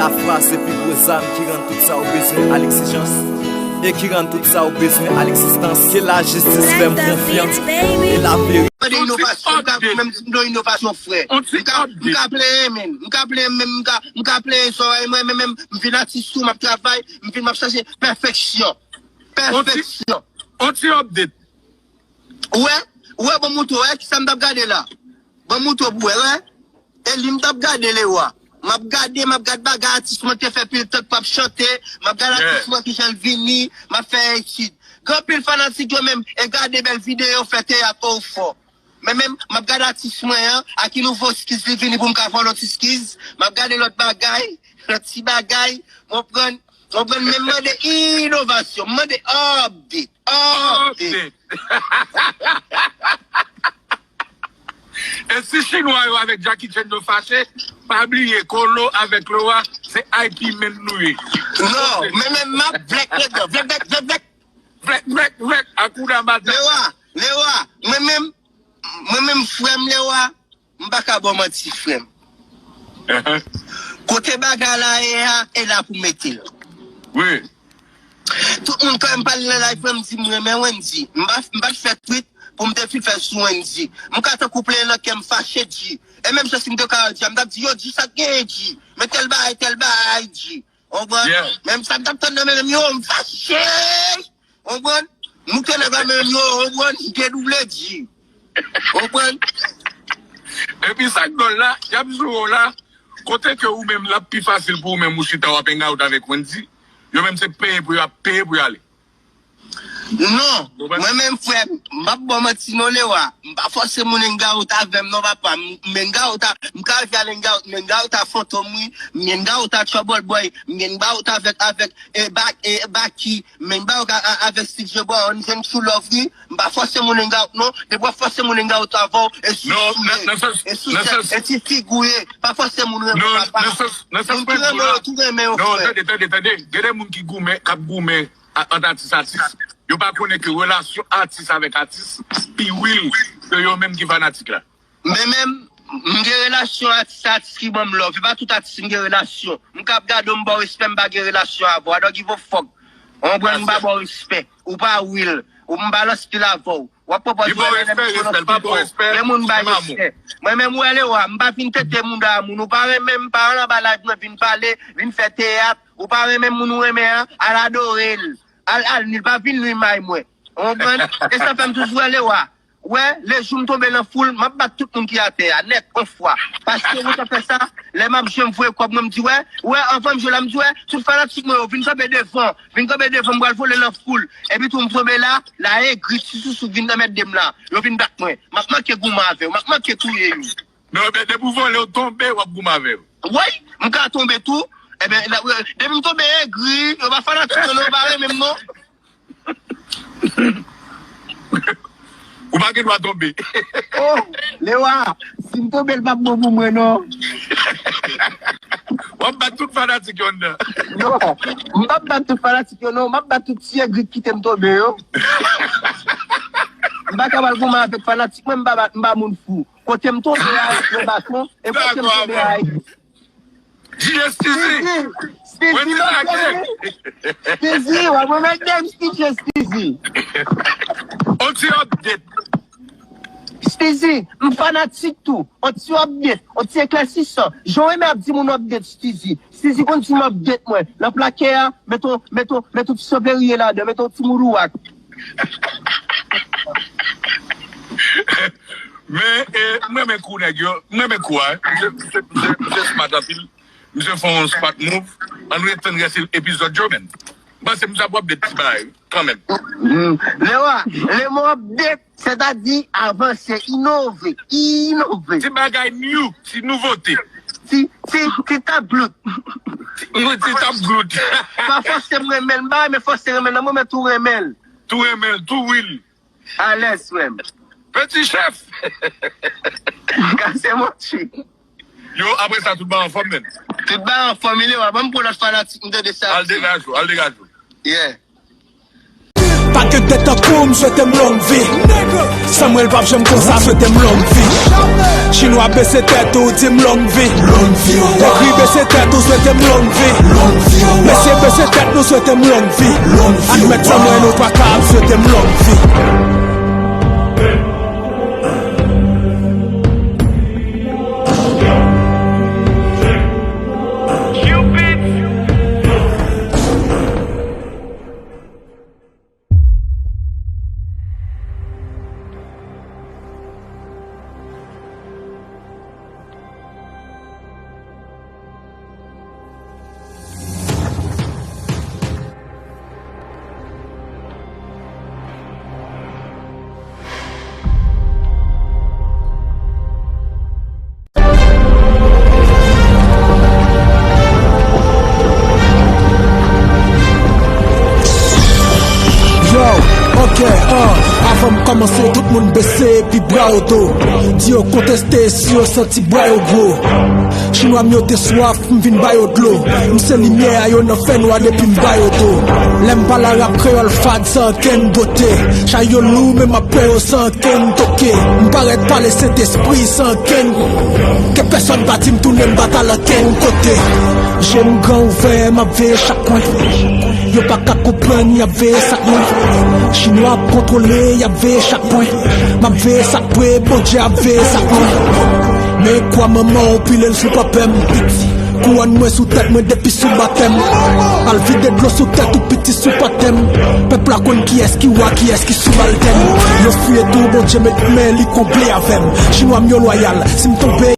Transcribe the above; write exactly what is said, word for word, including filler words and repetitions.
Fwa se pi gwo zam ki rann tout sa w bezwen a legzijans e ki rann tout sa w bezwen a legzistans. Ke lajistis fè m konfyans e laverite. Mande inovasyon. M ka, menm si m do inovasyon, frè. M ka, m ka pleye, men. M ka pleye, menm, m ka, m ka pleye sou mwen, men, men, m vin atis tou, m ap travay, m vin, m ap chache pèfeksyon. Pèfeksyon. On ti update. Ou wè, ou wè, bon, mouton, wè, kisa m t ap gade la? Bon, mouton, pou wè, wè. E li m t ap gade, Lewa. M ap gade, m ap gade bagay atis mwen te fè pil tan k p ap chante. M ap gade atis mwen ki jan l vini, m ap fè etid. Gen anpil fanatik yo menm, e gade bèl videyo, fè teyat, o fò. Men menm, m ap gade atis mwen an, a ki nouvo skiz li vini pou m ka fè yon lòt skiz. M ap gade lòt bagay, lòt ti bagay. M konprann, m konprann, men m mande inovasyon, m mande update, update. E si chinwa yo avèk Jackie Chan yo fache, pa bliye Kolo avèk Loa, se I P men nou ye. Non, men menm m ap vlèk ladan, vlèk, vlèk, vlèk, vlèk. Vlèk, vlèk, vlèk, Hakuna Matata. Lewa, Lewa, mwen menm, mwen menm frè m Lewa, m pa ka ba w manti, frè m. Kote bagay la ye a, e la pou mete l. Wi. Tout moun, kan m pale nan live mwen, m di m renmen Wendy. M pa, m pa t fè tweet pou m te fin fè sou Wendy. M ka tankou pleye nan kè m fache, G. E menm jan si m te ka di, m t ap di, yo, G, sa k genyen, G? Men tèl bagay, tèl bagay, G. Konprann? Menm sa m t ap tann nan men m yo, m fache. Konprann? Moute nèg la men m yo, konprann? M te double G. Konprann? Epi sa k dwòl la, y ap joure w la, kote ke ou menm l ap pi fasil pou ou menm ou chita w ap hang out avèk Wendy, yo menm se peye pou y ap peye pou y ale. Non, mwen menm frè m, m p ap ba w manti non Lewa, m pa fòse moun hang out avè m non papa, m, m hang out a, m ka rive al hang out, m hang out a Fantom wi, m hang out a Trouble Boy, m hang out avèk, avèk, e, Ba-, e, Baky, m hang out a, a, avèk Steve Jeboa, on jwenn true love wi, m pa fòse moun hang out non, depi w ap fòse moun hang out avè w, e sou, e sou, e ti figi w ye, pa fòse moun renmen w papa, moun ki renmen w tou renmen w frè. Non, tande, tande, tande, gen de moun ki goumen, k ap goumen a-, ant atis, atis. Yo pa konnen ke relasyon atis avèk atis pi real ke yo menm ki fanatik la. Men menm, m gen relasyon atis, atis ki ban m love. E pa tout atis m gen relasyon. M ka ap gade w, m ba w respè, m pa gen relasyon avè w. I don't give a fuck. Ou konprann, m pa ba w respè. Ou pa real. Ou m balans pil avè w. W ap pran pòz ou renmen m, m pran lòt pil fò. Men moun bay respè. Mwen menm, ou wè Lewa, m pa vin tete moun a moun. Ou pa renmen m, pa al anba live mwen vin pale, vin fè teyat. Ou pa renmen moun ou renmen an, al adore l. Al, al, ni l pa vin nwi may mwen. Ou konprann? E sa fè m toujou wè Lewa. Wè, lejou m tonbe nan foul, m ap bat tout moun ki atè a, nèt, on fwa. Paske ou te fè sa, lè m ap jwe m voye kòb mwen, m di, wè, wè, anvan m jwe la, m di, wè, tout fanatik mwen yo, vin kanpe devan, vin kanpe devan, m pral vole nan foul. Epi tou m tonbe la, la egri, ti sousou vin anmède m la. Yo vin bat mwen. M ap manke goumen avè yo, m ap manke touye yo. Non, men depi w vole, w tonbe, w ap goumen avè yo. Woy, m ka tonbe tou. Ebyen, la, depi m tonbe egri, yo pa fanatik yo non, yo pa renmen m non. Ou pa gen dwa tonbe. Oh, Lewa, si m tonbe, l p ap bon pou mwen non. W ap bat tout fanatik yo anndan. Non, m p ap bat tout fanatik yo non, m ap bat tout ti egri k kite m tonbe yo. M pa ka pral goumen avèk fanatik mwen, m pa bat, m pa moun fou. Kote m tonbe a, yo bat mwen, e kote m tonbe a, Steezy! Steezy, w ap remèt de m, Steezy, Steezy. On ti update. Steezy, m fanatik tou. On ti update, on ti eklèsisan. Jan w renmen ap di moun update, Steezy. Steezy konn di m update mwen. Nan plakè a, met on, met on, met on ti sanverye ladan, met on ti moudouwak. Men, e, m renmen kou nèg yo, m renmen kou a. Misye, misye, misye, misye smart anpil. Misye fè yon smart move. Ann ret tann rès epizòd yo, men. M panse misye ap update ti bagay, kanmenm. Mm. Lewa, le mo update, sètadi avanse, inove, inove. Ti bagay new, ti nouvote. Ti, ti, ti tablout. Ti, ti tablout. Pa fòse m renmen l, m pa renmen fòse renmen l, nan moman tou renmen l. Tou renmen l, tou real. Alèz, frè m. Peti chèf! Kase monchi. Yo, apre sa, tout bagay anfòm, men. Tout bagay anfòm, li, wa, ban m pran lòt fanatik, m tande sa. Al degaje w, al degaje w. Yeah. Ak de tankou m swete m long vi. Samwèl p ap janm konsa, swete m long vi. Chinwa bese tèt ou, di m long vi. Long vi. Negri bese tèt ou, swete m long vi. Long vi. Mesye bese tèt nou, swete m long vi. Long vi. Admèt sa, mwen nou pa ka ap swete m long vi. Yo, ok, ah, avan m kòmanse, tout moun bese epi bra yo do. Di yo konteste si yo santi bra yo gwo. Chinwa m yo te swaf, m vin ba yo dlo. M se limyè a yo nan fènwa depi m ba yo do. Lè m pale arab kreyòl fad san okenn bote. Chay yo lou, men m ap pran yo san okenn toke. M parèt pale Sentespri san okenn. Ke pèsòn pa di m tounen m pa t al okenn kote. Je m gran ouvè, m ap veye chak kwen. Yo pa ka konprann, y ap veye sa k mwen. Chinwa ap kontwole, y ap veye chak pwen. M ap veye sa k pre, Bondye ap veye sa k mwen. Men kwa manman w pile l sou papa m. Kouwòn mwen sou tèt mwen depi sou batèm. Al vide dlo sou tèt ou piti sou patèm. Pèp la konn kiyès ki wa, kiyès ki sibaltèn. Yo fouye tou, Bondye met men li konble avè m. Chinwa m yo lwayal, si m tonbe